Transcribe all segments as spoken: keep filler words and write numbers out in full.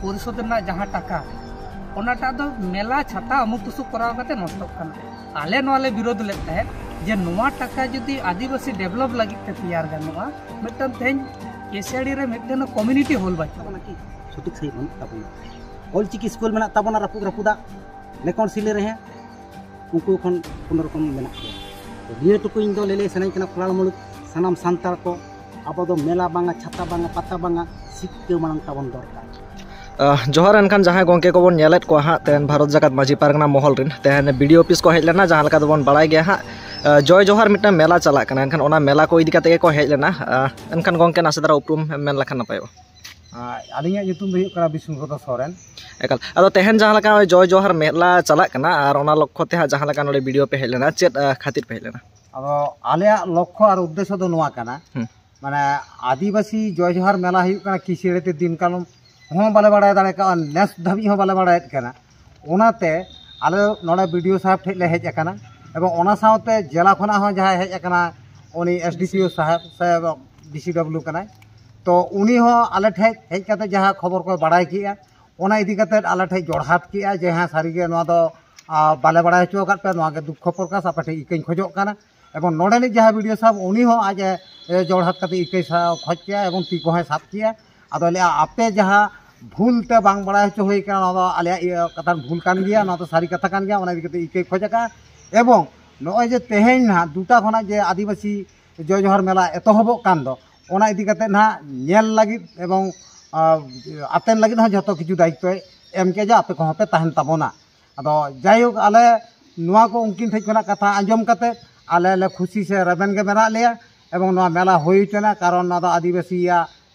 ᱯᱚᱨᱤᱥᱚᱫ ᱨᱮᱱᱟᱜ ᱡᱟᱦᱟᱸ ᱴᱟᱠᱟ, ᱚᱱᱟᱴᱟᱜ ᱫᱚ ᱢᱮᱞᱟ ᱪᱷᱟᱛᱟ ᱟᱢᱩᱠ ᱛᱩᱥᱩᱠ ᱠᱚᱨᱟᱣ ᱠᱟᱛᱮ ᱱᱚᱥᱴᱚᱜ ᱠᱟᱱᱟ᱾ ᱟᱞᱮ ᱱᱚᱣᱟ ᱞᱮ ᱵᱤᱨᱳᱫᱷ ᱞᱮᱫ ᱛᱟᱦᱮᱸᱫ ᱡᱮ ᱱᱚᱣᱟ ᱴᱟᱠᱟ ᱡᱩᱫᱤ ᱟᱹᱫᱤᱵᱟᱹᱥᱤ ᱰᱮᱵᱷᱞᱚᱯ ᱞᱟᱹᱜᱤᱫ ᱛᱮ ᱛᱮᱭᱟᱨ ᱜᱟᱱᱚᱜᱼᱟ᱾ ᱢᱤᱫᱴᱟᱝ ᱛᱮᱦᱮᱧ ᱠᱮᱥᱤᱭᱟᱲᱤ ᱨᱮ ᱢᱤᱫᱴᱟᱝ ᱠᱚᱢᱤᱭᱩᱱᱤᱴᱤ ᱦᱚᱞ ᱵᱟᱹᱪᱩᱜ ᱟᱱᱟ ᱠᱤ? ᱥᱚᱴᱷᱤᱠ ᱥᱟᱺᱦᱤᱡ ᱵᱟᱹᱱᱩᱜ ᱛᱟᱵᱚᱱᱟ᱾ ᱚᱞᱪᱤᱠᱤ ᱥᱠᱩᱞ ᱢᱮᱱᱟᱜ ᱛᱟᱵᱚᱱᱟ ᱨᱟᱹᱯᱩᱫ ᱨᱟᱹᱯᱩᱫᱟᱜ, ᱞᱮᱠᱚᱱ ᱥᱤᱞᱮ ᱨᱮᱦᱮᱸ ᱩᱱᱠᱩ ᱠᱷᱚᱱ ᱠᱳᱱᱳ ᱨᱚᱠᱚᱢ ᱢᱮᱱᱟᱜ ᱠᱚᱣᱟ᱾ ᱛᱚ, ᱱᱤᱭᱟᱹ ᱴᱩᱠᱩ ᱤᱧ ᱫᱚ ᱞᱟᱹᱞᱟᱹᱭ ᱥᱟᱱᱟᱧ ᱠᱟᱱᱟ ᱠᱷᱚᱲᱟᱲ ᱢᱩᱞᱩᱠ ᱥᱟᱱᱟᱢ ᱥᱟᱱᱛᱟᱲ ᱠᱚ, ᱟᱵᱚ ᱫᱚ ᱢᱮᱞᱟ ᱵᱟᱝᱟ, ᱪᱷᱟᱛᱟ ᱵᱟᱝᱟ, ᱯᱟᱛᱟ ᱵᱟᱝᱟ, ᱥᱤᱠᱠᱟᱹ ᱢᱟᱲᱟᱝ ᱛᱟᱵᱚᱱ ᱫᱚᱨᱠᱟᱨ᱾ ᱟᱦ, ᱡᱚᱦᱟᱨ᱾ ᱮᱱᱠᱷᱟᱱ ᱡᱟᱦᱟᱸᱭ ᱜᱚᱢᱠᱮ ᱠᱚᱵᱚᱱ ᱧᱮᱞᱮᱫ ᱠᱚᱣᱟ ᱦᱟᱸᱜ, ᱛᱮᱦᱮᱧ ᱵᱷᱟᱨᱚᱛ ᱡᱟᱠᱟᱛ ᱢᱟᱹᱡᱷᱤ ᱯᱟᱨᱜᱟᱱᱟ ᱢᱚᱦᱚᱞ ᱨᱮᱱ ᱛᱮᱦᱮᱧ ᱵᱤ ᱰᱤ ᱚᱯᱷᱤᱥ ᱠᱚ ᱦᱮᱡ ᱞᱮᱱᱟ, ᱡᱟᱦᱟᱸ ᱞᱮᱠᱟ ᱫᱚᱵᱚᱱ ᱵᱟᱲᱟᱭ ᱜᱮᱭᱟ ᱦᱟᱸᱜ, ᱟᱦ, ᱡᱚᱭ ᱡᱚᱦᱟᱨ ᱢᱤᱫᱴᱟᱝ ᱢᱮᱞᱟ ᱪᱟᱞᱟᱜ ᱠᱟᱱᱟ᱾ ᱮᱱᱠᱷᱟᱱ ᱚᱱᱟ ᱢᱮᱞᱟ ᱠᱚ ᱤᱫᱤ ᱠᱟᱛᱮ ᱜᱮᱠᱚ ᱦᱮᱡ ᱞᱮᱱᱟ᱾ ᱟᱦ, ᱮᱱᱠᱷᱟᱱ ᱜᱚᱢᱠᱮ, ᱱᱟᱥᱮ ᱫᱷᱟᱨᱟ ᱩᱯᱨᱩᱢ ᱮᱢ ᱢᱮᱱ ᱞᱮᱠᱷᱟᱱ ᱱᱟᱯᱟᱭᱚᱜᱼᱟ᱾ ᱟᱨ ᱟᱹᱞᱤᱧᱟᱜ ᱧᱩᱛᱩᱢ ᱫᱚ ᱦᱩᱭᱩᱜ ᱠᱟᱱᱟ ᱵᱤᱥᱱᱩᱯᱚᱫᱚ ᱥᱚᱨᱮᱱ᱾ ᱮᱠᱟᱞ᱾ ᱟᱫᱚ ᱛᱮᱦᱮᱧ ᱡᱟᱦᱟᱸ ᱞᱮᱠᱟ ᱱᱚᱜᱼᱚᱭ ᱡᱚᱭ ᱡᱚᱦᱟᱨ ᱢᱮᱞᱟ ᱪᱟᱞᱟᱜ ᱠᱟᱱᱟ, ᱟᱨ ᱚᱱᱟ ᱞᱚᱠᱠᱷᱚ ᱛᱮ ᱦᱟᱸᱜ ᱡᱟᱦᱟᱸ ᱞᱮᱠᱟ ᱱᱚᱰᱮ ᱵᱤ ᱰᱤ ᱚ ᱯᱮ ᱦᱮᱡ ᱞᱮᱱᱟ, ᱪᱮᱫ, ᱟᱦ, ᱠᱷᱟᱹᱛᱤᱨ ᱯᱮ ᱦᱮᱡ ᱞᱮᱱᱟ? ᱟᱫᱚ ᱟᱞᱮᱭᱟᱜ ᱞᱚᱠᱠᱷᱚ ᱟᱨ ᱩᱫᱽᱫᱮᱥᱥᱚ ᱫᱚ ᱱᱚᱣᱟ ᱠᱟᱱᱟ, ᱦᱩᱸ᱾ ᱢᱟᱱᱮ ᱟᱹᱫᱤᱵᱟᱹᱥᱤ ᱡᱚᱭ ᱡᱚᱦᱟᱨ ᱢᱮᱞᱟ ᱦᱩᱭᱩᱜ ᱠᱟᱱᱟ ᱠᱤᱥᱟᱹᱲᱤ ᱛᱮ ᱫᱤᱱ ᱠᱟᱞᱚᱢ ᱦᱚᱸ ᱵᱟᱞᱮ ᱵᱟᱲᱟᱭ ᱫᱟᱲᱮ ᱠᱟᱣᱟ, ᱱᱮᱥ ᱫᱷᱟᱹᱵᱤᱡ ᱦᱚᱸ ᱵᱟᱞᱮ ᱵᱟᱲᱟᱭᱮᱫ ᱠᱟᱱᱟ᱾ ᱚᱱᱟᱛᱮ ᱟᱞᱮ ᱱᱚᱰᱮ ᱵᱤ ᱰᱤ ᱚ ᱥᱟᱦᱮᱵᱽ ᱴᱷᱮᱡ ᱞᱮ ᱦᱮᱡ ᱟᱠᱟᱱᱟ, ᱮᱵᱚᱝ ᱚᱱᱟ ᱥᱟᱶᱛᱮ ᱡᱮᱞᱟ ᱠᱷᱚᱱᱟᱜ ᱦᱚᱸ ᱡᱟᱦᱟᱸᱭ ᱦᱮᱡ ᱟᱠᱟᱱᱟ, ᱩᱱᱤ ᱮᱥ ᱰᱤ ᱯᱤ ᱳ ᱥᱟᱦᱮᱵᱽ ᱥᱮ ᱰᱤ ᱥᱤ ᱰᱟᱵᱽᱞᱤᱭᱩ ᱠᱟᱱᱟᱭ, ᱛᱚ ᱩᱱᱤ ᱦᱚᱸ ᱟᱞᱮ ᱴᱷᱮᱡ ᱦᱮᱡ ᱠᱟᱛᱮ ᱡᱟᱦᱟᱸ ᱠᱷᱚᱵᱚᱨ ᱠᱚᱭ ᱵᱟᱲᱟᱭ ᱠᱮᱜᱼᱟ, ᱚᱱᱟ ᱤᱫᱤ ᱠᱟᱛᱮ ᱟᱞᱮ ᱴᱷᱮᱡ ᱡᱚᱲᱦᱟᱛ ᱠᱮᱜᱼᱟ ᱡᱮ, "ᱦᱮᱸ, ᱥᱟᱹᱨᱤᱜᱮ ᱱᱚᱣᱟ ᱫᱚ, ᱟ, ᱵᱟᱞᱮ ᱵᱟᱲᱟᱭ ᱦᱚᱪᱚ ᱟᱠᱟᱫ ᱯᱮᱭᱟ, ᱱᱚᱣᱟ ᱜᱮ ᱫᱩᱠᱠᱷᱚ ᱯᱨᱚᱠᱟᱥ ᱟᱯᱮ ᱴᱷᱮᱡ ᱤᱠᱟᱹᱧ ᱠᱷᱚᱡᱚᱜ ᱠᱟᱱᱟ᱾" ᱮᱵᱚᱝ ᱱᱚᱰᱮᱱᱤᱡ ᱡᱟᱦᱟᱸ ᱵᱤ ᱰᱤ ᱳ ᱥᱟᱦᱮᱵᱽ, ᱩᱱᱤ ᱦᱚᱸ ᱟᱡ ᱮ, ᱮ, ᱡᱚᱲᱦᱟᱛ ᱠᱟᱛᱮ ᱤᱠᱟᱹᱭ ᱥᱟ-, ᱠᱷᱚᱡ ᱠᱮᱜᱼᱟ ᱮᱵᱚᱝ ᱛᱤ ᱠᱚᱦᱚᱸᱭ ᱥᱟᱵ ᱠᱮᱜᱼᱟ᱾ ᱟᱫᱚ ᱞᱟᱹᱭᱟ, "ᱟᱯᱮ ᱡᱟᱦᱟᱸ ᱵᱷᱩᱞ ᱛᱮ ᱵᱟᱝ ᱵᱟᱲᱟᱭ ᱦᱚᱪᱚ ᱦᱩᱭ ᱠᱟᱱᱟ, ᱱᱚᱣᱟ ᱫᱚ ᱟᱞᱮᱭᱟᱜ ᱤᱭᱟᱹ ᱠᱟᱛᱷᱟ ᱵᱷᱩᱞ ᱠᱟᱱ ᱜᱮᱭᱟ, ᱱᱚᱣᱟ ᱫᱚ ᱥᱟᱹᱨᱤ ᱠᱟᱛᱷᱟ ᱠᱟᱱ ᱜᱮᱭᱟ", ᱚᱱᱟ ᱤᱫᱤ ᱠᱟᱛᱮ ᱤᱠᱟᱹᱭ ᱠᱷᱚᱡ ᱟᱠᱟᱫᱼᱟ᱾ ᱮᱵᱚᱝ ᱱᱚᱜᱼᱚᱭ ᱡᱮ ᱛᱮᱦᱮᱧ ᱱᱟᱦᱟᱜ ᱫᱩᱴᱟ ᱠᱷᱚᱱᱟᱜ ᱡᱮ ᱟᱹᱫᱤᱵᱟᱹᱥᱤ ᱡᱚᱭ ᱡᱚᱦᱟᱨ ᱢᱮᱞᱟ ᱮᱛᱚᱦᱚᱵᱚᱜ ᱠᱟᱱ ᱫᱚ, ᱚᱱᱟ ᱤᱫᱤ ᱠᱟᱛᱮ ᱱᱟᱦᱟᱜ ᱧᱮᱞ ᱞᱟᱹᱜᱤᱫ ᱮᱵᱚᱝ, ᱟ, ᱟᱛᱮᱱ ᱞᱟᱹᱜᱤᱫ ᱦᱚᱸ ᱡᱷᱚᱛᱚ ᱠᱤᱪᱷᱩ ᱫᱟᱭᱤᱛᱛᱚᱭ ᱮᱢ ᱠᱮᱜᱼᱟ ᱡᱮ ᱟᱯᱮ ᱠᱚᱦᱚᱸ ᱯᱮ ᱛᱟᱦᱮᱱ ᱛᱟᱵᱚᱱᱟ᱾ ᱟᱫᱚ ᱡᱟᱭᱦᱳᱠ, ᱟᱞᱮ ᱱᱚᱣᱟ ᱠᱚ ᱩᱱᱠᱤᱱ ᱴᱷᱮᱡ ᱠᱷᱚᱱᱟᱜ ᱠᱟᱛᱷᱟ ᱟᱸᱡᱚᱢ ᱠᱟᱛᱮ ᱟᱞᱮ ᱞᱮ ᱠᱷᱩᱥᱤ ᱥᱮ ᱨᱮᱵᱮᱱ ᱜᱮ ᱢᱮᱱᱟᱜ ᱞᱮᱭᱟ, ᱮᱵᱚᱝ ᱱᱚᱣᱟ ᱢᱮᱞᱟ ᱦᱩᱭ ᱦᱚᱪᱚᱭᱮᱱᱟ, ᱠᱟᱨᱚᱱ ᱱᱚᱣᱟ ᱫᱚ ᱟᱹᱫᱤᱵᱟᱹᱥᱤᱭᱟᱜ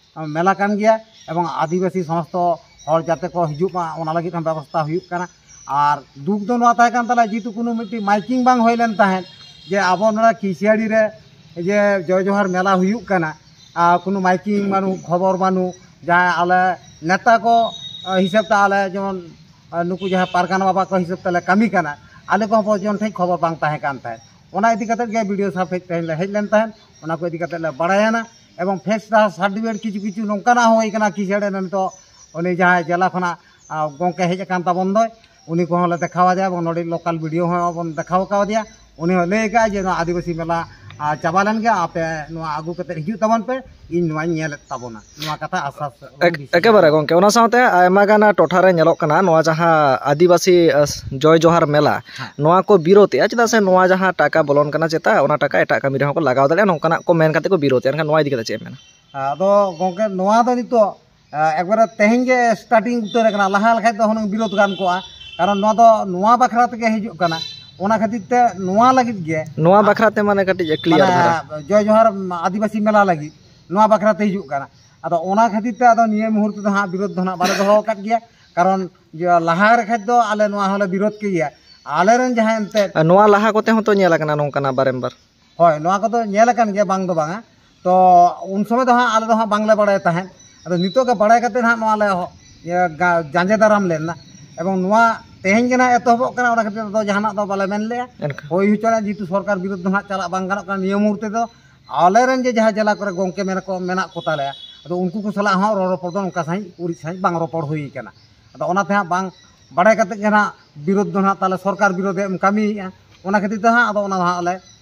ᱢᱮᱞᱟ ᱠᱟᱱ ᱜᱮᱭᱟ, ᱮᱵᱚᱝ ᱟᱹᱫᱤᱵᱟᱹᱥᱤ ᱥᱚᱢᱚᱥᱛᱚ ᱦᱚᱲ ᱡᱟᱛᱮ ᱠᱚ ᱦᱤᱡᱩᱜ ᱢᱟ, ᱚᱱᱟ ᱞᱟᱹᱜᱤᱫ ᱦᱚᱸ ᱵᱮᱵᱚᱥᱛᱷᱟ ᱦᱩᱭᱩᱜ ᱠᱟᱱᱟ᱾ ᱟᱨ ᱫᱩᱠ ᱫᱚ ᱱᱚᱣᱟ ᱛᱟᱦᱮᱸ ᱠᱟᱱ ᱛᱟᱞᱮᱭᱟ, ᱡᱮᱦᱮᱛᱩ ᱠᱳᱱᱳ ᱢᱤᱫᱴᱤᱡ ᱢᱟᱭᱠᱤᱝ ᱵᱟᱝ ᱦᱩᱭ ᱞᱮᱱ ᱛᱟᱦᱮᱸᱫ, ᱡᱮ ᱟᱵᱚ ᱱᱚᱰᱮ ᱠᱤᱥᱤᱭᱟᱲᱤ ᱨᱮ ᱡᱮ ᱡᱚᱭ ᱡᱚᱦᱟᱨ ᱢᱮᱞᱟ ᱦᱩᱭᱩᱜ ᱠᱟᱱᱟ, ᱟᱨ ᱠᱳᱱᱳ ᱢᱟᱭᱠᱤᱝ ᱵᱟᱹᱱᱩᱜ, ᱠᱷᱚᱵᱚᱨ ᱵᱟᱹᱱᱩᱜ, ᱡᱟᱦᱟᱸᱭ ᱟᱞᱮ ᱱᱮᱛᱟ ᱠᱚ, ᱟ, ᱦᱤᱥᱟᱹᱵ ᱛᱮ ᱟᱞᱮ ᱡᱮᱢᱚᱱ, ᱟ, ᱱᱩᱠᱩ ᱡᱟᱦᱟᱸ ᱯᱟᱨᱜᱟᱱᱟ ᱵᱟᱵᱟ ᱠᱚ ᱦᱤᱥᱟᱹᱵ ᱛᱮᱞᱮ ᱠᱟᱹᱢᱤ ᱠᱟᱱᱟ, ᱟᱞᱮ ᱠᱚᱦᱚᱸ ᱯᱚᱨᱡᱚᱱ ᱴᱷᱮᱡ ᱠᱷᱚᱵᱚᱨ ᱵᱟᱝ ᱛᱟᱦᱮᱸ ᱠᱟᱱ ᱛᱟᱦᱮᱸᱫ᱾ ᱚᱱᱟ ᱤᱫᱤ ᱠᱟᱛᱮᱫ ᱜᱮ ᱵᱤ ᱰᱤ ᱳ ᱥᱟᱦᱮᱵᱽ ᱴᱷᱮᱡ ᱛᱮᱦᱮᱧ ᱞᱮ ᱦᱮᱡ ᱞᱮᱱ ᱛᱟᱦᱮᱸᱫ, ᱚᱱᱟ ᱠᱚ ᱤᱫᱤ ᱠᱟᱛᱮᱫ ᱞᱮ ᱵᱟᱲᱟᱭᱟᱱᱟ᱾ ᱮᱵᱚᱝ ᱯᱷᱮᱥ ᱥᱟᱨᱴᱤᱯᱷᱤᱠᱮᱴ ᱠᱤᱪᱷᱩ ᱠᱤᱪᱷᱩ ᱱᱚᱝᱠᱟᱱᱟᱜ ᱦᱚᱸ ᱦᱩᱭ ᱠᱟᱱᱟ, ᱠᱤᱥᱟᱹᱲ ᱱᱤᱛᱚᱜ ᱩᱱᱤ ᱡᱟᱦᱟᱸᱭ ᱡᱮᱞᱟ ᱠᱷᱚᱱᱟᱜ ᱜᱚᱢᱠᱮ ᱦᱮᱡ ᱟᱠᱟᱱ ᱛᱟᱵᱚᱱ ᱫᱚᱭ, ᱩᱱᱤ ᱠᱚᱦᱚᱸ ᱞᱮ ᱫᱮᱠᱷᱟᱣ ᱟᱫᱮᱭᱟ ᱮᱵᱚᱝ ᱱᱚᱰᱮ ᱞᱳᱠᱟᱞ ᱵᱤᱰᱤᱭᱳ ᱦᱚᱸ ᱵᱚᱱ ᱫᱮᱠᱷᱟᱣ ᱠᱟᱣᱫᱮᱭᱟ᱾ ᱩᱱᱤ ᱦᱚᱸ ᱞᱟᱹᱭ ᱟᱠᱟᱫᱼᱟ ᱡᱮ ᱱᱚᱣᱟ ᱟᱹᱫᱤᱵᱟᱹᱥᱤ ᱢᱮᱞᱟ ᱪᱟᱵᱟ ᱞᱮᱱ ᱜᱮ, ᱟᱯᱮ ᱱᱚᱣᱟ ᱟᱹᱜᱩ ᱠᱟᱛᱮ ᱦᱤᱡᱩᱜ ᱛᱟᱵᱚᱱ ᱯᱮ, ᱤᱧ ᱱᱚᱣᱟᱧ ᱧᱮᱞᱮᱫ ᱛᱟᱵᱚᱱᱟ, ᱱᱚᱣᱟ ᱠᱟᱛᱷᱟ ᱟᱥᱟᱥ᱾ ᱮᱠᱮᱵᱟᱨᱮ ᱜᱚᱢᱠᱮ, ᱚᱱᱟ ᱥᱟᱶᱛᱮ ᱟᱭᱢᱟ ᱜᱟᱱ ᱴᱚᱴᱷᱟ ᱨᱮ ᱧᱮᱞᱚᱜ ᱠᱟᱱᱟ ᱱᱚᱣᱟ ᱡᱟᱦᱟᱸ ᱟᱹᱫᱤᱵᱟᱹᱥᱤ ᱡᱚᱭ ᱡᱚᱦᱟᱨ ᱢᱮᱞᱟ, ᱱᱚᱣᱟ ᱠᱚ ᱵᱤᱨᱳᱫᱮᱜᱼᱟ, ᱪᱮᱫᱟᱜ ᱥᱮ ᱱᱚᱣᱟ ᱡᱟᱦᱟᱸ ᱴᱟᱠᱟ ᱵᱚᱞᱚᱱ ᱠᱟᱱᱟ ᱪᱮᱛᱟ, ᱚᱱᱟ ᱴᱟᱠᱟ ᱮᱴᱟᱜ ᱠᱟᱹᱢᱤ ᱨᱮᱦᱚᱸ ᱠᱚ ᱞᱟᱜᱟᱣ ᱫᱟᱲᱮᱭᱟᱜᱼᱟ, ᱱᱚᱝᱠᱟᱱᱟᱜ ᱠᱚ ᱢᱮᱱ ᱠᱟᱛᱮ ᱠᱚ ᱵᱤᱨᱳᱫᱮᱜᱼᱟ᱾ ᱮᱱᱠᱷᱟᱱ ᱱᱚᱣᱟ ᱤᱫᱤ ᱠᱟᱛᱮ ᱪᱮᱫ ᱮᱢ ᱢᱮᱱᱟ? ᱟᱫᱚ ᱜᱚᱢᱠᱮ, ᱱᱚᱣᱟ ᱫᱚ ᱱᱤᱛᱚᱜ ᱮᱠᱵᱟᱨᱮ ᱛᱮᱦᱮᱧ ᱜᱮ ᱥᱴᱟᱨᱴᱤᱝ ᱩᱛᱟᱹᱨ ᱟᱠᱟᱱᱟ᱾ ᱞᱟᱦᱟ ᱞᱮᱠᱷᱟᱡ ᱫᱚ ᱦᱩᱱᱟᱹᱝ ᱵᱤᱨᱳᱫ ᱜᱟᱱ ᱠᱚᱜᱼᱟ, ᱠᱟᱨᱚᱱ ᱱᱚᱣᱟ ᱫᱚ ᱱᱚᱣᱟ ᱵᱟᱠᱷᱨᱟ ᱛᱮᱜᱮ ᱦᱤᱡᱩᱜ ᱠᱟᱱᱟ᱾ ᱚᱱᱟ ᱠᱷᱟᱹᱛᱤᱨ ᱛᱮ ᱱᱚᱣᱟ ᱞᱟᱹᱜᱤᱫ ᱜᱮ ᱱᱚᱣᱟ ᱵᱟᱠᱷᱨᱟ ᱛᱮ ᱢᱟᱱᱮ ᱠᱟᱹᱴᱤᱡ ᱠᱞᱤᱭᱟᱨ ᱫᱷᱟᱨᱟ᱾ ᱡᱚᱭ ᱡᱚᱦᱟᱨ ᱟᱹᱫᱤᱵᱟᱹᱥᱤ ᱢᱮᱞᱟ ᱞᱟᱹᱜᱤᱫ ᱱᱚᱣᱟ ᱵᱟᱠᱷᱨᱟ ᱛᱮ ᱦᱤᱡᱩᱜ ᱠᱟᱱᱟ᱾ ᱟᱫᱚ ᱚᱱᱟ ᱠᱷᱟᱹᱛᱤᱨ ᱛᱮ ᱟᱫᱚ ᱱᱤᱭᱟᱹ ᱢᱩᱦᱩᱨᱛᱮ ᱫᱚ ᱦᱟᱸᱜ ᱵᱤᱨᱳᱫ ᱫᱚ ᱦᱟᱸᱜ ᱵᱟᱞᱮ ᱫᱚᱦᱚ ᱟᱠᱟᱫ ᱜᱮᱭᱟ, ᱠᱟᱨᱚᱱ ᱞᱟᱦᱟ ᱨᱮ ᱠᱷᱟᱡ ᱫᱚ ᱟᱞᱮ ᱱᱚᱣᱟ ᱦᱚᱸᱞᱮ ᱵᱤᱨᱳᱫ ᱠᱮ ᱜᱮᱭᱟ᱾ ᱟᱞᱮᱨᱮᱱ ᱡᱟᱦᱟᱸᱭ ᱮᱱᱛᱮᱫ ᱱᱚᱣᱟ ᱞᱟᱦᱟ ᱠᱚᱛᱮ ᱦᱚᱸᱛᱚ ᱧᱮᱞ ᱟᱠᱟᱱᱟ ᱱᱚᱝᱠᱟᱱᱟᱜ ᱵᱟᱨᱮᱢᱵᱟᱨ᱾ ᱦᱳᱭ, ᱱᱚᱣᱟ ᱠᱚᱫᱚ ᱧᱮᱞ ᱟᱠᱟᱱ ᱜᱮᱭᱟ, ᱵᱟᱝ ᱫᱚ ᱵᱟᱝᱟ᱾ ᱛᱚ ᱩᱱ ᱥᱚᱢᱚᱭ ᱫᱚ ᱦᱟᱸᱜ ᱟᱞᱮ ᱫᱚ ᱦᱟᱸᱜ ᱵᱟᱝᱞᱮ ᱵᱟᱲᱟᱭ ᱛᱟᱦᱮᱸᱫ᱾ ᱟᱫᱚ ᱱᱤᱛᱚᱜ ᱜᱮ ᱵᱟᱲᱟᱭ ᱠᱟᱛᱮ ᱦᱟᱸᱜ ᱱᱚᱣᱟ ᱞᱮ ᱦᱚ-, ᱤᱭᱟᱹ, ᱜᱟ-, ᱡᱟᱸᱡᱮ ᱫᱟᱨᱟᱢ ᱞᱮᱱᱟ᱾ ᱮᱵᱚᱝ ᱱᱚᱣᱟ ᱛᱮᱦᱮᱧ ᱜᱮ ᱱᱟᱦᱟᱜ ᱮᱛᱚᱦᱚᱵᱚᱜ ᱠᱟᱱᱟ, ᱚᱱᱟ ᱠᱷᱟᱹᱛᱤᱨ ᱫᱚ ᱡᱟᱦᱟᱱᱟᱜ ᱫᱚ ᱵᱟᱞᱮ ᱢᱮᱱ ᱞᱮᱜᱼᱟ᱾ ᱮᱱᱠᱷᱟᱱ ᱦᱳᱭ ᱦᱚᱪᱚ ᱞᱮᱱ, ᱡᱮᱦᱮᱛᱩ ᱥᱚᱨᱠᱟᱨ ᱵᱤᱨᱩᱫᱽ ᱫᱚ ᱦᱟᱸᱜ ᱪᱟᱞᱟᱜ ᱵᱟᱝ ᱜᱟᱱᱚᱜ ᱠᱟᱱᱟ ᱱᱤᱭᱟᱹ ᱢᱩᱦᱩᱨᱛᱮ ᱫᱚ᱾ ᱟᱞᱮᱨᱮᱱ ᱡᱮ ᱡᱟᱦᱟᱸ ᱡᱮᱞᱟ ᱠᱚᱨᱮ ᱜᱚᱢᱠᱮ ᱢᱮᱱᱟᱜ ᱠᱚ, ᱢᱮᱱᱟᱜ ᱠᱚ ᱛᱟᱞᱮᱭᱟ, ᱟᱫᱚ ᱩᱱᱠᱩ ᱠᱚ ᱥᱟᱞᱟᱜ ᱦᱚᱸ ᱨᱚᱲ ᱨᱚᱯᱚᱲ ᱫᱚ ᱚᱱᱠᱟ ᱥᱟᱺᱦᱤᱡ ᱩᱨᱤᱡ ᱥᱟᱺᱦᱤᱡ ᱵᱟᱝ ᱨᱚᱯᱚᱲ ᱦᱩᱭ ᱠᱟᱱᱟ᱾ ᱟᱫᱚ ᱚᱱᱟᱛᱮ ᱦᱟᱸᱜ ᱵᱟᱝ ᱵᱟᱲᱟᱭ ᱠᱟᱛᱮ ᱜᱮ ᱱᱟᱦᱟᱜ ᱵᱤᱨᱳᱫ ᱫᱚ ᱱᱟᱦᱟᱜ ᱛᱟᱞᱮ ᱥᱚᱨᱠᱟᱨ ᱵᱤᱨᱳᱫᱷ ᱮᱢ ᱠᱟᱹᱢᱤᱭᱮᱫᱼᱟ, ᱚᱱᱟ ᱠᱷᱟᱹᱛᱤᱨ ᱛᱮ ᱦᱟᱸᱜ ᱟᱫᱚ ᱚᱱᱟ ᱫᱚ ᱦᱟᱸᱜ ᱞᱮ,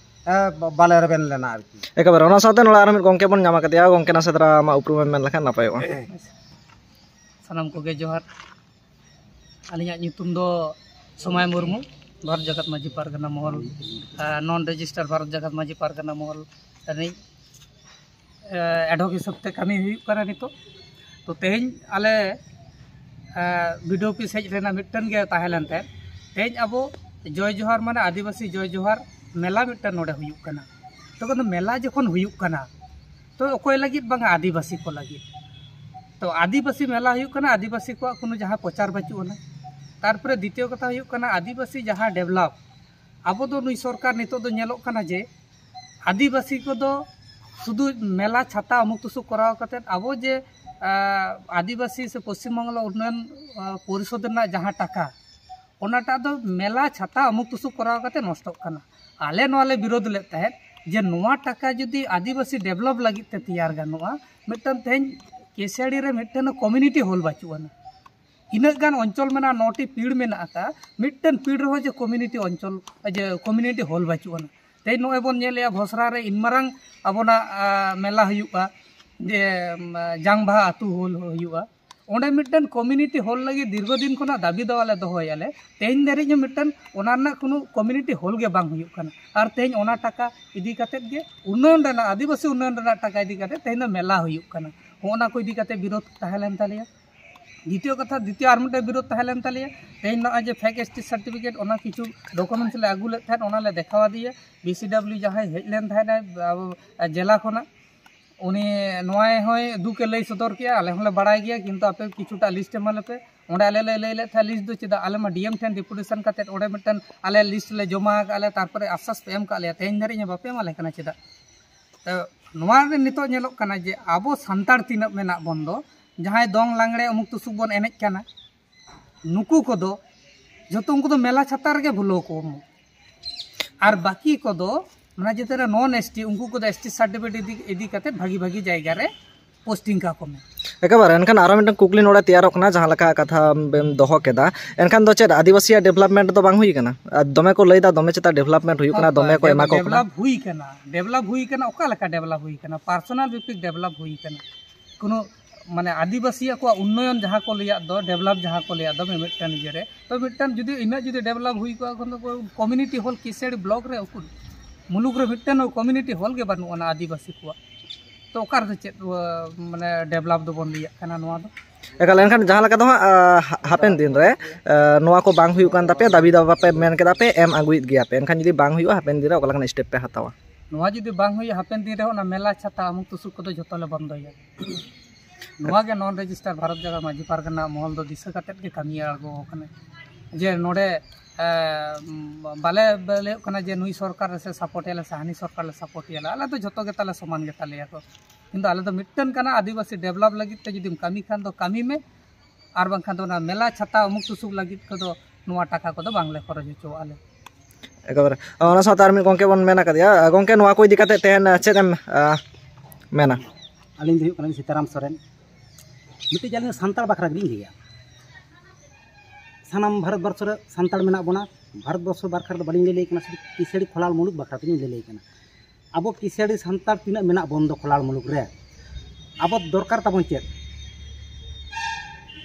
ᱮ, ᱵᱟᱞᱮ ᱨᱮᱵᱮᱱ ᱞᱮᱱᱟ ᱟᱨᱠᱤ᱾ ᱮᱠᱮᱵᱟᱨᱮ ᱚᱱᱟ ᱥᱟᱶᱛᱮ ᱱᱚᱰᱮ ᱟᱨ ᱢᱤᱫ ᱜᱚᱢᱠᱮ ᱵᱚᱱ ᱧᱟᱢ ᱟᱠᱟᱫᱮᱭᱟ᱾ ᱜᱚᱢᱠᱮ, ᱱᱟᱥᱮ ᱫᱷᱟᱨᱟ ᱟᱢᱟᱜ ᱩᱯᱨᱩᱢ ᱮᱢ ᱢᱮᱱ ᱞᱮᱠᱷᱟᱱ ᱱᱟᱯᱟᱭᱚᱜᱼᱟ᱾ ᱥᱟᱱᱟᱢ ᱠᱚᱜᱮ ᱡᱚᱦᱟᱨ᱾ ᱟᱹᱞᱤᱧᱟᱜ ᱧᱩᱛᱩᱢ ᱫᱚ ᱥᱚᱢᱟᱭ ᱢᱩᱨᱢᱩ, ᱵᱷᱟᱨᱚᱛ ᱡᱟᱠᱟᱛ ᱢᱟᱹᱡᱷᱤ ᱯᱟᱨᱜᱟᱱᱟ ᱢᱚᱦᱚᱞ, ᱟᱨ ᱱᱚᱱ ᱨᱮᱡᱤᱥᱴᱟᱨ ᱵᱷᱟᱨᱚᱛ ᱡᱟᱠᱟᱛ ᱢᱟᱹᱡᱷᱤ ᱯᱟᱨᱜᱟᱱᱟ ᱢᱚᱦᱚᱞ ᱨᱤᱱᱤᱡ, ᱮ, ᱮᱰᱦᱚᱠ ᱦᱤᱥᱟᱹᱵ ᱛᱮ ᱠᱟᱹᱢᱤ ᱦᱩᱭᱩᱜ ᱠᱟᱱᱟ ᱱᱤᱛᱚᱜ᱾ ᱛᱚ ᱛᱮᱦᱮᱧ ᱟᱞᱮ, ᱮ, ᱵᱤᱰᱤᱳ ᱚᱯᱷᱤᱥ ᱦᱮᱡ ᱨᱮᱱᱟᱜ ᱢᱤᱫᱴᱮᱱ ᱜᱮ ᱛᱟᱦᱮᱸ ᱞᱮᱱ ᱛᱟᱦᱮᱸᱫ, ᱛᱮᱦᱮᱧ ᱟᱵᱚ ᱡᱚᱭ ᱡᱚᱦᱟᱨ ᱢᱟᱱᱮ ᱟᱹᱫᱤᱵᱟᱹᱥᱤ ᱡᱚᱭ ᱡᱚᱦᱟᱨ ᱢᱮᱞᱟ ᱢᱤᱫᱴᱮᱱ ᱱᱚᱰᱮ ᱦᱩᱭᱩᱜ ᱠᱟᱱᱟ᱾ ᱛᱚ ᱢᱮᱞᱟ ᱡᱚᱠᱷᱚᱱ ᱦᱩᱭᱩᱜ ᱠᱟᱱᱟ, ᱛᱚ ᱚᱠᱚᱭ ᱞᱟᱹᱜᱤᱫ ᱵᱟᱝᱟ? ᱟᱹᱫᱤᱵᱟᱹᱥᱤ ᱠᱚ ᱞᱟᱹᱜᱤᱫ᱾ ᱛᱚ ᱟᱹᱫᱤᱵᱟᱹᱥᱤ ᱢᱮᱞᱟ ᱦᱩᱭᱩᱜ ᱠᱟᱱᱟ, ᱟᱹᱫᱤᱵᱟᱹᱥᱤ ᱠᱚᱣᱟᱜ ᱠᱳᱱᱳ ᱡᱟᱦᱟᱸ ᱯᱨᱚᱪᱟᱨ ᱵᱟᱹᱪᱩᱜ ᱟᱱᱟ᱾ ᱛᱟᱨᱯᱚᱨᱮ ᱫᱤᱛᱤᱭᱚ ᱠᱟᱛᱷᱟ ᱦᱩᱭᱩᱜ ᱠᱟᱱᱟ, ᱟᱹᱫᱤᱵᱟᱹᱥᱤ ᱡᱟᱦᱟᱸ ᱰᱮᱵᱷᱞᱚᱯ, ᱟᱵᱚ ᱫᱚ ᱱᱩᱭ ᱥᱚᱨᱠᱟᱨ ᱱᱤᱛᱚᱜ ᱫᱚ ᱧᱮᱞᱚᱜ ᱠᱟᱱᱟ ᱡᱮ ᱟᱹᱫᱤᱵᱟᱹᱥᱤ ᱠᱚᱫᱚ ᱥᱩᱫᱷᱩ ᱢᱮᱞᱟ ᱪᱷᱟᱛᱟ ᱚᱢᱩᱠ ᱛᱩᱥᱩᱠ ᱠᱚᱨᱟᱣ ᱠᱟᱛᱮᱫ ᱟᱵᱚ ᱡᱮ, ᱟ, ᱟᱹᱫᱤᱵᱟᱹᱥᱤ ᱥᱮ ᱯᱚᱥᱪᱤᱢ ᱵᱟᱝᱞᱟ ᱩᱱᱱᱚᱭᱚᱱ, ᱟ, ᱯᱚᱨᱤᱥᱚᱫᱽ ᱨᱮᱱᱟᱜ ᱡᱟᱦᱟᱸ ᱴᱟᱠᱟ, ᱚᱱᱟᱴᱟᱜ ᱫᱚ ᱢᱮᱞᱟ ᱪᱷᱟᱛᱟ ᱚᱢᱩᱠ ᱛᱩᱥᱩᱠ ᱠᱚᱨᱟᱣ ᱠᱟᱛᱮ ᱱᱚᱥᱴᱚᱜ ᱠᱟᱱᱟ᱾ ᱟᱞᱮ ᱱᱚᱣᱟ ᱞᱮ ᱵᱤᱨᱳᱫᱷ ᱞᱮᱫ ᱛᱟᱦᱮᱸᱫ ᱡᱮ ᱱᱚᱣᱟ ᱴᱟᱠᱟ ᱡᱩᱫᱤ ᱟᱹᱫᱤᱵᱟᱹᱥᱤ ᱰᱮᱵᱷᱞᱚᱯ ᱞᱟᱹᱜᱤᱫ ᱛᱮ ᱛᱮᱭᱟᱨ ᱜᱟᱱᱚᱜᱼᱟ, ᱢᱤᱫᱴᱟᱝ ᱛᱮᱦᱮᱧ ᱠᱮᱥᱤᱭᱟᱲᱤ ᱨᱮ ᱢᱤᱫᱴᱮᱱ ᱠᱚᱢᱤᱭᱩᱱᱤᱴᱤ ᱦᱚᱞ ᱵᱟᱹᱪᱩᱜ ᱟᱱᱟ᱾ ᱤᱱᱟᱹᱜ ᱜᱟᱱ ᱚᱧᱪᱚᱞ ᱢᱮᱱᱟᱜᱼᱟ, ᱱᱚᱴᱤ ᱯᱤᱲ ᱢᱮᱱᱟᱜ ᱟᱠᱟᱫ, ᱢᱤᱫᱴᱮᱱ ᱯᱤᱲ ᱨᱮᱦᱚᱸ ᱡᱮ ᱠᱚᱢᱤᱭᱩᱱᱤᱴᱤ ᱚᱧᱪᱚᱞ, ᱡᱮ ᱠᱚᱢᱤᱭᱩᱱᱤᱴᱤ ᱦᱚᱞ ᱵᱟᱹᱪᱩᱜ ᱟᱱᱟ᱾ ᱛᱮᱦᱮᱧ ᱱᱚᱜᱼᱚᱭ ᱵᱚᱱ ᱧᱮᱞᱮᱜᱼᱟ, ᱵᱷᱚᱥᱨᱟ ᱨᱮ ᱤᱱ ᱢᱟᱨᱟᱝ ᱟᱵᱚᱱᱟᱜ ᱢᱮᱞᱟ ᱦᱩᱭᱩᱜᱼᱟ, ᱡᱮ ᱡᱟᱝ ᱵᱟᱦᱟ ᱟᱹᱛᱩ ᱦᱚᱞ ᱦᱩᱭᱩᱜᱼᱟ, ᱚᱸᱰᱮ ᱢᱤᱫᱴᱮᱱ ᱠᱚᱢᱤᱭᱩᱱᱤᱴᱤ ᱦᱚᱞ ᱞᱟᱹᱜᱤᱫ ᱫᱤᱨᱜᱷᱚ ᱫᱤᱱ ᱠᱷᱚᱱᱟᱜ ᱫᱟᱹᱵᱤ ᱫᱟᱣᱟ ᱞᱮ ᱫᱚᱦᱚᱭᱟᱞᱮ᱾ ᱛᱮᱦᱮᱧ ᱫᱷᱟᱹᱨᱤᱡ ᱦᱚᱸ ᱢᱤᱫᱴᱮᱱ ᱚᱱᱟ ᱨᱮᱱᱟᱜ ᱠᱳᱱᱳ ᱠᱚᱢᱤᱭᱩᱱᱤᱴᱤ ᱦᱚᱞ ᱜᱮ ᱵᱟᱝ ᱦᱩᱭᱩᱜ ᱠᱟᱱᱟ᱾ ᱟᱨ ᱛᱮᱦᱮᱧ ᱚᱱᱟ ᱴᱟᱠᱟ ᱤᱫᱤ ᱠᱟᱛᱮᱫ ᱜᱮ ᱩᱱᱱᱚᱭᱚᱱ ᱨᱮᱱᱟᱜ, ᱟᱹᱫᱤᱵᱟᱹᱥᱤ ᱩᱱᱱᱚᱭᱚᱱ ᱨᱮᱱᱟᱜ ᱴᱟᱠᱟ ᱤᱫᱤ ᱠᱟᱛᱮᱫ ᱛᱮᱦᱮᱧ ᱫᱚ ᱢᱮᱞᱟ ᱦᱩᱭᱩᱜ ᱠᱟᱱᱟ᱾ ᱦᱚᱸᱜᱼᱚ ᱱᱟ ᱠᱚ ᱤᱫᱤ ᱠᱟᱛᱮᱫ ᱵᱤᱨᱳᱫᱷ ᱛᱟᱦᱮᱸ ᱞᱮᱱ ᱛᱟᱞᱮᱭᱟ᱾ ᱫᱤᱛᱤᱭᱚ ᱠᱟᱛᱷᱟ, ᱫᱤᱛᱤᱭᱚ ᱟᱨ ᱢᱤᱫᱴᱮᱱ ᱵᱤᱨᱳᱫᱷ ᱛᱟᱦᱮᱸ ᱞᱮᱱ ᱛᱟᱞᱮᱭᱟ᱾ ᱛᱮᱦᱮᱧ ᱱᱚᱜᱼᱚᱭ ᱡᱮ ᱯᱷᱮᱠ ᱮᱥ ᱴᱤ ᱥᱟᱨᱴᱤᱯᱷᱤᱠᱮᱴ, ᱚᱱᱟ ᱠᱤᱪᱷᱩ ᱰᱚᱠᱩᱢᱮᱱᱴᱥ ᱞᱮ ᱟᱹᱜᱩ ᱞᱮᱫ ᱛᱟᱦᱮᱸᱫ, ᱚᱱᱟ ᱞᱮ ᱫᱮᱠᱷᱟᱣ ᱟᱫᱮᱭᱟ᱾ ᱵᱤ ᱥᱤ ᱰᱟᱵᱽᱞᱤᱭᱩ ᱡᱟᱦᱟᱸᱭ ᱦᱮᱡ ᱞᱮᱱ ᱛᱟᱦᱮᱸᱫ ᱡᱮᱞᱟ ᱠᱷᱚᱱᱟᱜ, ᱩᱱᱤ ᱱᱚᱣᱟ ᱦᱚᱸᱭ ᱫᱩᱠᱮ ᱞᱟᱹᱭ ᱥᱚᱫᱚᱨ ᱠᱮᱜᱼᱟ, ᱟᱞᱮ ᱦᱚᱸᱞᱮ ᱵᱟᱲᱟᱭ ᱜᱮᱭᱟ, ᱠᱤᱱᱛᱩ ᱟᱯᱮ ᱠᱤᱪᱷᱩᱴᱟ ᱞᱤᱥᱴ ᱮᱢᱟ ᱞᱮᱯᱮ᱾ ᱚᱸᱰᱮ ᱟᱞᱮ ᱞᱮ ᱞᱟᱹᱭ ᱞᱮᱫ ᱛᱟᱦᱮᱸᱫ, ᱞᱤᱥᱴ ᱫᱚ ᱪᱮᱫᱟᱜ? ᱟᱞᱮ ᱢᱟ ᱰᱤ ᱮᱢ ᱴᱷᱮᱱ ᱰᱮᱯᱩᱴᱮᱥᱚᱱ ᱠᱟᱛᱮᱫ ᱚᱸᱰᱮ ᱢᱤᱫᱴᱮᱱ ᱟᱞᱮ ᱞᱤᱥᱴ ᱞᱮ ᱡᱚᱢᱟ ᱟᱠᱟᱫ ᱞᱮ, ᱛᱟᱨᱯᱚᱨᱮ ᱟᱥᱥᱟᱥ ᱯᱮ ᱮᱢ ᱠᱟᱜ ᱞᱮᱭᱟ, ᱛᱮᱦᱮᱧ ᱫᱷᱟᱹᱨᱤᱡ ᱦᱚᱸ ᱵᱟᱯᱮ ᱮᱢᱟ ᱞᱮ ᱠᱟᱱᱟ ᱪᱮᱫᱟᱜ? ᱛᱚ ᱱᱚᱣᱟ ᱨᱮ ᱱᱤᱛᱚᱜ ᱧᱮᱞᱚᱜ ᱠᱟᱱᱟ ᱡᱮ ᱟᱵᱚ ᱥᱟᱱᱛᱟᱲ ᱛᱤᱱᱟᱹᱜ ᱢᱮᱱᱟᱜ ᱵᱚᱱ ᱫᱚ, ᱡᱟᱦᱟᱸᱭ ᱫᱚᱝ ᱞᱟᱜᱽᱲᱮ ᱩᱢᱩᱠ ᱛᱩᱥᱩᱠ ᱵᱚᱱ ᱮᱱᱮᱡ ᱠᱟᱱᱟ, ᱱᱩᱠᱩ ᱠᱚᱫᱚ ᱡᱚᱛᱚ, ᱩᱱᱠᱩ ᱫᱚ ᱢᱮᱞᱟ ᱪᱷᱟᱛᱟ ᱨᱮᱜᱮ ᱵᱷᱩᱞᱟᱹᱣ ᱠᱚᱢ᱾ ᱟᱨ ᱵᱟᱹᱠᱤ ᱠᱚᱫᱚ ᱚᱱᱟ ᱪᱮᱛᱟᱱ ᱨᱮ ᱱᱚᱱ ᱮᱥ ᱴᱤ, ᱩᱱᱠᱩ ᱠᱚᱫᱚ ᱮᱥ ᱴᱤ ᱥᱟᱨᱴᱤᱯᱷᱤᱠᱮᱴ ᱤᱫᱤ, ᱤᱫᱤ ᱠᱟᱛᱮᱫ ᱵᱷᱟᱹᱜᱤ ᱵᱷᱟᱹᱜᱤ ᱡᱟᱭᱜᱟ ᱨᱮ ᱯᱳᱥᱴᱤᱝ ᱠᱟᱠᱚ ᱢᱮ᱾ ᱮᱠᱮᱵᱟᱨᱮ, ᱮᱱᱠᱷᱟᱱ ᱟᱨᱚ ᱢᱤᱫᱴᱟᱝ ᱠᱩᱠᱞᱤ ᱱᱚᱰᱮ ᱛᱮᱭᱟᱨᱚᱜ ᱠᱟᱱᱟ, ᱡᱟᱦᱟᱸ ᱞᱮᱠᱟ ᱠᱟᱛᱷᱟ ᱵᱮᱱ ᱫᱚᱦᱚ ᱠᱮᱫᱟ, ᱮᱱᱠᱷᱟᱱ ᱫᱚ ᱪᱮᱫ ᱟᱹᱫᱤᱵᱟᱹᱥᱤᱭᱟᱜ ᱰᱮᱵᱷᱞᱚᱯᱢᱮᱱᱴ ᱫᱚ ᱵᱟᱝ ᱦᱩᱭ ᱠᱟᱱᱟ? ᱟᱨ ᱫᱚᱢᱮ ᱠᱚ ᱞᱟᱹᱭᱫᱟ, ᱫᱚᱢᱮ ᱪᱮᱛᱟ ᱰᱮᱵᱷᱞᱚᱯᱢᱮᱱᱴ ᱦᱩᱭᱩᱜ ᱠᱟᱱᱟ, ᱫᱚᱢᱮ ᱠᱚ ᱮᱢᱟ ᱠᱚ ᱠᱟᱱᱟ᱾ ᱰᱮᱵᱷᱞᱚᱯ ᱦᱩᱭ ᱠᱟᱱᱟ, ᱰᱮᱵᱷᱞᱚᱯ ᱦᱩᱭ ᱠᱟᱱᱟ, ᱚᱠᱟ ᱞᱮᱠᱟ ᱰᱮᱵᱷᱞᱚᱯ ᱦᱩᱭ ᱠᱟᱱᱟ? ᱯᱟᱨᱥᱚᱱᱟᱞ ᱵᱷᱤᱛᱤᱠ ᱰᱮᱵᱷᱞᱚᱯ ᱦᱩᱭ ᱠᱟᱱᱟ, ᱠᱳᱱᱳ ᱢᱟᱱᱮ ᱟᱹᱫᱤᱵᱟᱹᱥᱤ ᱟᱠᱚᱣᱟᱜ ᱩᱱᱱᱚᱭᱚᱱ ᱡᱟᱦᱟᱸ ᱠᱚ ᱞᱟᱹᱭᱟᱜ ᱫᱚ, ᱰᱮᱵᱷᱞᱚᱯ ᱡᱟᱦᱟᱸ ᱠᱚ ᱞᱟᱹᱭᱟᱜ ᱫᱚ ᱢᱤᱢᱤᱫᱴᱟᱝ ᱤᱭᱟᱹ ᱨᱮ, ᱛᱚ ᱢᱤᱫᱴᱟᱝ ᱡᱩᱫᱤ ᱤᱱᱟᱹᱜ ᱡᱩᱫᱤ ᱰᱮᱵᱷᱞᱚᱯ ᱦᱩᱭ ᱠᱚᱜᱼᱟ, ᱠᱷᱟᱱ ᱫᱚ ᱠᱚᱢᱤᱭᱩᱱᱤᱴᱤ ᱦᱚᱞ ᱠᱮᱥᱤᱭᱟᱲᱤ ᱵᱞᱚᱠ ᱨᱮ ᱩᱠᱩᱨ, ᱢᱩᱞᱩᱠ ᱨᱮ ᱢᱤᱫᱴᱟᱝ ᱦᱚᱸ ᱠᱚᱢᱤᱭᱩᱱᱤᱴᱤ ᱦᱚᱞ ᱜᱮ ᱵᱟᱹᱱᱩᱜ ᱟᱱᱟ ᱟᱹᱫᱤᱵᱟᱹᱥᱤ ᱠᱚᱣᱟᱜ, ᱛᱚ ᱚᱠᱟ ᱨᱮᱫᱚ ᱪᱮᱫ, ᱟ, ᱢᱟᱱᱮ ᱰᱮᱵᱷᱞᱚᱯ ᱫᱚᱵᱚᱱ ᱞᱟᱹᱭᱟᱜ ᱠᱟᱱᱟ ᱱᱚᱣᱟ ᱫᱚ? ᱮᱠᱟᱞ, ᱮᱱᱠᱷᱟᱱ ᱡᱟᱦᱟᱸ ᱞᱮᱠᱟ ᱫᱚ ᱦᱟᱸᱜ, ᱟ, ᱦᱟ-, ᱦᱟᱯᱮᱱ ᱫᱤᱱ ᱨᱮ, ᱟ, ᱱᱚᱣᱟ ᱠᱚ ᱵᱟᱝ ᱦᱩᱭᱩᱜ ᱠᱟᱱ ᱛᱟᱯᱮᱭᱟ, ᱫᱟᱹᱵᱤ ᱫᱟᱵᱟ ᱯᱮ ᱢᱮᱱ ᱠᱮᱫᱟ ᱯᱮ, ᱮᱢ ᱟᱹᱜᱩᱭᱮᱫ ᱜᱮᱭᱟ ᱯᱮ, ᱮᱱᱠᱷᱟᱱ ᱡᱩᱫᱤ ᱵᱟᱝ ᱦᱩᱭᱩᱜᱼᱟ, ᱦᱟᱯᱮᱱ ᱫᱤᱱ ᱨᱮ ᱚᱠᱟ ᱞᱮᱠᱟᱱ ᱥᱴᱮᱯ ᱯᱮ ᱦᱟᱛᱟᱣᱟ? ᱱᱚᱣᱟ ᱡᱩᱫᱤ ᱵᱟᱝ ᱦᱩᱭᱩᱜᱼᱟ, ᱦᱟᱯᱮᱱ ᱫᱤᱱ ᱨᱮ ᱚᱱᱟ ᱢᱮᱞᱟ ᱪᱷᱟᱛᱟ ᱩᱢᱩᱠ ᱛᱩᱥᱩᱠ ᱠᱚᱫᱚ ᱡᱷᱚᱛᱚ ᱞᱮ ᱵᱚᱱᱫᱚᱭᱟ᱾ ᱱᱚᱣᱟ ᱜᱮ ᱱᱚᱱ ᱨᱮᱡᱤᱥᱴᱟᱨ ᱵᱷᱟᱨᱚᱛ ᱡᱟᱠᱟᱛ ᱢᱟᱹᱡᱷᱤ ᱯᱟᱨᱜᱟᱱᱟ ᱢᱚᱦᱚᱞ ᱫᱚ ᱫᱤᱥᱟᱹ ᱠᱟᱛᱮᱫ ᱜᱮ ᱠᱟᱹᱢᱤ ᱟᱬᱜᱚ ᱟᱠᱟᱱᱟ, ᱡᱮ ᱱᱚᱰᱮ, ᱮ, ᱵᱟᱞᱮ ᱞᱟᱹᱭᱚᱜ ᱠᱟᱱᱟ ᱡᱮ ᱱᱩᱭ ᱥᱚᱨᱠᱟᱨ ᱨᱮ ᱥᱮ ᱥᱟᱯᱳᱨᱴ ᱮᱭᱟᱞᱮ ᱥᱮ ᱦᱟᱹᱱᱤ ᱥᱚᱨᱠᱟᱨ ᱞᱮ ᱥᱟᱯᱳᱨᱴ ᱮᱭᱟᱞᱮ, ᱟᱞᱮ ᱫᱚ ᱡᱷᱚᱛᱚ ᱜᱮ ᱛᱟᱞᱮ ᱥᱚᱢᱟᱱ ᱜᱮ ᱛᱟᱞᱮᱭᱟ ᱠᱚ᱾ ᱠᱤᱱᱛᱩ ᱟᱞᱮ ᱫᱚ ᱢᱤᱫᱴᱮᱱ ᱠᱟᱱᱟ, ᱟᱹᱫᱤᱵᱟᱹᱥᱤ ᱰᱮᱵᱷᱞᱚᱯ ᱞᱟᱹᱜᱤᱫ ᱛᱮ ᱡᱩᱫᱤᱢ ᱠᱟᱹᱢᱤ ᱠᱷᱟᱱ ᱫᱚ ᱠᱟᱹᱢᱤ ᱢᱮ, ᱟᱨ ᱵᱟᱝᱠᱷᱟᱱ ᱫᱚ ᱚᱱᱟ ᱢᱮᱞᱟ ᱪᱷᱟᱛᱟ ᱩᱢᱩᱠ ᱛᱩᱥᱩᱠ ᱞᱟᱹᱜᱤᱫ ᱠᱚᱫᱚ ᱱᱚᱣᱟ ᱴᱟᱠᱟ ᱠᱚᱫᱚ ᱵᱟᱝᱞᱮ ᱠᱷᱚᱨᱚᱪ ᱦᱚᱪᱚᱣᱟᱜᱼᱟ ᱞᱮ᱾ ᱮᱠᱮᱵᱟᱨᱮ᱾ ᱚᱱᱟ ᱥᱟᱶᱛᱮ ᱟᱨ ᱢᱤᱫ ᱜᱚᱢᱠᱮ ᱵᱚᱱ ᱢᱮᱱ ᱟᱠᱟᱫᱮᱭᱟ᱾ ᱜᱚᱢᱠᱮ, ᱱᱚᱣᱟ ᱠᱚ ᱤᱫᱤ ᱠᱟᱛᱮ ᱛᱮᱦᱮᱧ ᱪᱮᱫ ᱮᱢ, ᱟ, ᱢᱮᱱᱟ? ᱟᱹᱞᱤᱧ ᱫᱚ ᱦᱩᱭᱩᱜ ᱠᱟᱱᱟᱞᱤᱧ ᱥᱤᱛᱟᱨᱟᱢ ᱥᱚᱨᱮᱱ, ᱢᱤᱫᱴᱤᱡ ᱟᱹᱞᱤᱧ ᱥᱟᱱᱛᱟᱲ ᱵᱟᱠᱷᱨᱟ ᱜᱮᱞᱤᱧ ᱞᱟᱹᱭᱟ᱾ ᱥᱟᱱᱟᱢ ᱵᱷᱟᱨᱚᱛ ᱵᱚᱨᱥᱚ ᱨᱮ ᱥᱟᱱᱛᱟᱲ ᱢᱮᱱᱟᱜ ᱵᱚᱱᱟ᱾ ᱵᱷᱟᱨᱚᱛ ᱵᱚᱨᱥᱚ ᱵᱟᱠᱷᱨᱟ ᱫᱚ ᱵᱟᱹᱞᱤᱧ ᱞᱟᱹᱭ ᱞᱟᱹᱭ ᱠᱟᱱᱟ, ᱥᱩᱫᱷᱩ ᱠᱤᱥᱟᱹᱲᱤ ᱠᱷᱚᱞᱟᱲ ᱢᱩᱞᱩᱠ ᱵᱟᱠᱷᱨᱟ ᱛᱮᱞᱤᱧ ᱞᱟᱹᱭ ᱞᱟᱹᱭ ᱠᱟᱱᱟ᱾ ᱟᱵᱚ ᱠᱤᱥᱟᱹᱲᱤ ᱥᱟᱱᱛᱟᱲ ᱛᱤᱱᱟᱹᱜ ᱢᱮᱱᱟᱜ ᱵᱚᱱ ᱫᱚ ᱠᱷᱚᱞᱟᱲ ᱢᱩᱞᱩᱠ ᱨᱮ, ᱟᱵᱚ ᱫᱚᱨᱠᱟᱨ ᱛᱟᱵᱚᱱ ᱪᱮᱫ?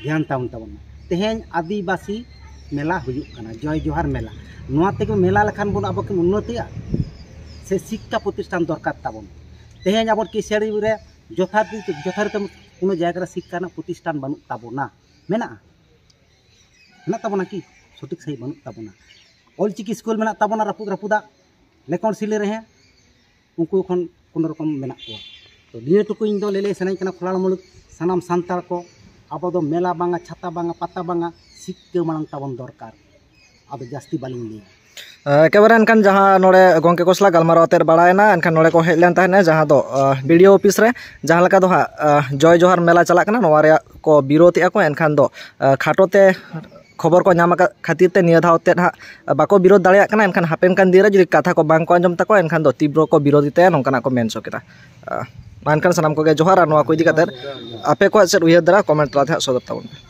ᱫᱷᱮᱭᱟᱱ ᱛᱟᱵᱚᱱ ᱛᱟᱵᱚᱱ ᱢᱟ᱾ ᱛᱮᱦᱮᱧ ᱟᱹᱫᱤᱵᱟᱹᱥᱤ ᱢᱮᱞᱟ ᱦᱩᱭᱩᱜ ᱠᱟᱱᱟ, ᱡᱚᱭ ᱡᱚᱦᱟᱨ ᱢᱮᱞᱟ᱾ ᱱᱚᱣᱟ ᱛᱮᱜᱮ ᱢᱮᱞᱟ ᱞᱮᱠᱷᱟᱱ ᱵᱚᱱ ᱟᱵᱚ ᱠᱤ ᱩᱱᱱᱚᱛᱤᱜᱼᱟ? ᱥᱮ ᱥᱤᱠᱠᱷᱟ ᱯᱨᱚᱛᱤᱥᱴᱷᱟᱱ ᱫᱚᱨᱠᱟᱨ ᱛᱟᱵᱚᱱ? ᱛᱮᱦᱮᱧ ᱟᱵᱚ ᱠᱤᱥᱟᱹᱲᱤ ᱨᱮ ᱡᱚᱛᱷᱟᱛ, ᱡᱚᱛᱷᱟᱛ ᱨᱤᱛᱤ ᱠᱳᱱᱳ ᱡᱟᱭᱜᱟ ᱨᱮ ᱥᱤᱠᱠᱷᱟ ᱨᱮᱱᱟᱜ ᱯᱨᱚᱛᱤᱥᱴᱷᱟᱱ ᱵᱟᱹᱱᱩᱜ ᱛᱟᱵᱚᱱᱟ᱾ ᱢᱮᱱᱟᱜᱼᱟ? ᱢᱮᱱᱟᱜ ᱛᱟᱵᱚᱱᱟ ᱠᱤ? ᱥᱚᱴᱷᱤᱠ ᱥᱟᱺᱦᱤᱡ ᱵᱟᱹᱱᱩᱜ ᱛᱟᱵᱚᱱᱟ᱾ ᱚᱞᱪᱤᱠᱤ ᱥᱠᱩᱞ ᱢᱮᱱᱟᱜ ᱛᱟᱵᱚᱱᱟ ᱨᱟᱹᱯᱩᱫ ᱨᱟᱹᱯᱩᱫᱟᱜ, ᱞᱮᱠᱚᱱ ᱥᱤᱞᱟᱹ ᱨᱮ ᱦᱮᱸ, ᱩᱱᱠᱩ ᱠᱷᱚᱱ ᱠᱳᱱᱳ ᱨᱚᱠᱚᱢ ᱢᱮᱱᱟᱜ ᱠᱚᱣᱟ᱾ ᱛᱚ ᱱᱤᱭᱟᱹ ᱴᱩᱠᱩ ᱤᱧ ᱫᱚ ᱞᱟᱹᱞᱟᱹᱭ ᱥᱟᱱᱟᱧ ᱠᱟᱱᱟ ᱠᱷᱚᱞᱟᱲ ᱢᱩᱞᱩᱠ ᱥᱟᱱᱟᱢ ᱥᱟᱱᱛᱟᱲ ᱠᱚ, ᱟᱵᱚ ᱫᱚ ᱢᱮᱞᱟ ᱵᱟᱝᱟ, ᱪᱷᱟᱛᱟ ᱵᱟᱝᱟ, ᱯᱟᱛᱟ ᱵᱟᱝᱟ, ᱥᱤᱠᱠᱟᱹ ᱢᱟᱲᱟᱝ ᱛᱟᱵᱚᱱ ᱫᱚᱨᱠᱟᱨ, ᱟᱫᱚ ᱡᱟᱹᱥᱛᱤ ᱵᱟᱹᱞᱤᱧ ᱞᱟᱹᱭᱟ᱾ ᱮᱠᱮᱵᱟᱨᱮ ᱮᱱᱠᱷᱟᱱ ᱡᱟᱦᱟᱸ ᱱᱚᱰᱮ ᱜᱚᱢᱠᱮ ᱠᱚ ᱥᱟᱞᱟᱜ ᱜᱟᱞᱢᱟᱨᱟᱣ ᱟᱛᱮᱫ ᱵᱟᱲᱟᱭᱮᱱᱟ, ᱮᱱᱠᱷᱟᱱ ᱱᱚᱰᱮ ᱠᱚ ᱦᱮᱡ ᱞᱮᱱ ᱛᱟᱦᱮᱸᱫ ᱡᱟᱦᱟᱸ ᱫᱚ ᱵᱤ ᱰᱤ ᱳ ᱚᱯᱷᱤᱥ ᱨᱮ, ᱡᱟᱦᱟᱸ ᱞᱮᱠᱟ ᱫᱚ ᱦᱟᱸᱜ ᱡᱚᱭ ᱡᱚᱦᱟᱨ ᱢᱮᱞᱟ ᱪᱟᱞᱟᱜ ᱠᱟᱱᱟ, ᱱᱚᱣᱟ ᱨᱮᱭᱟᱜ ᱠᱚ ᱵᱤᱨᱳᱫᱮᱜᱼᱟ ᱠᱚ᱾ ᱮᱱᱠᱷᱟᱱ ᱫᱚ ᱠᱷᱟᱴᱚ ᱛᱮ ᱠᱷᱚᱵᱚᱨ ᱠᱚ ᱧᱟᱢ ᱟᱠᱟᱫ ᱠᱷᱟᱹᱛᱤᱨ ᱛᱮ ᱱᱤᱭᱟᱹ ᱫᱷᱟᱣ ᱛᱮᱫ ᱦᱟᱸᱜ ᱵᱟᱠᱚ ᱵᱤᱨᱳᱫ ᱫᱟᱲᱮᱭᱟᱜ ᱠᱟᱱᱟ᱾ ᱮᱱᱠᱷᱟᱱ ᱦᱟᱯᱮᱱ ᱠᱟᱱ ᱫᱤᱱ ᱨᱮ ᱡᱩᱫᱤ ᱠᱟᱛᱷᱟ ᱠᱚ ᱵᱟᱝ ᱠᱚ ᱟᱸᱡᱚᱢ ᱛᱟᱠᱚᱣᱟ, ᱮᱱᱠᱷᱟᱱ ᱫᱚ ᱛᱤᱵᱨᱚ ᱠᱚ ᱵᱤᱨᱳᱫ ᱛᱟᱭᱟ, ᱱᱚᱝᱠᱟᱱᱟᱜ ᱠᱚ ᱢᱮᱱ ᱦᱚᱪᱚ ᱠᱮᱫᱟ᱾ ᱢᱟ ᱮᱱᱠᱷᱟᱱ ᱥᱟᱱᱟᱢ ᱠᱚᱜᱮ ᱡᱚᱦᱟᱨ᱾ ᱟᱨ ᱱᱚᱣᱟ ᱠᱚ ᱤᱫᱤ ᱠᱟᱛᱮᱫ ᱟᱯᱮ ᱠᱚᱣᱟᱜ ᱪᱮᱫ ᱩᱭᱦᱟᱹᱨ ᱫᱷᱟᱨᱟ ᱠᱚᱢᱮᱱᱴ ᱛᱟᱞᱟ ᱛᱮ ᱦᱟᱸᱜ ᱥᱚᱫᱚᱨ ᱛᱟᱵᱚᱱ ᱯᱮ᱾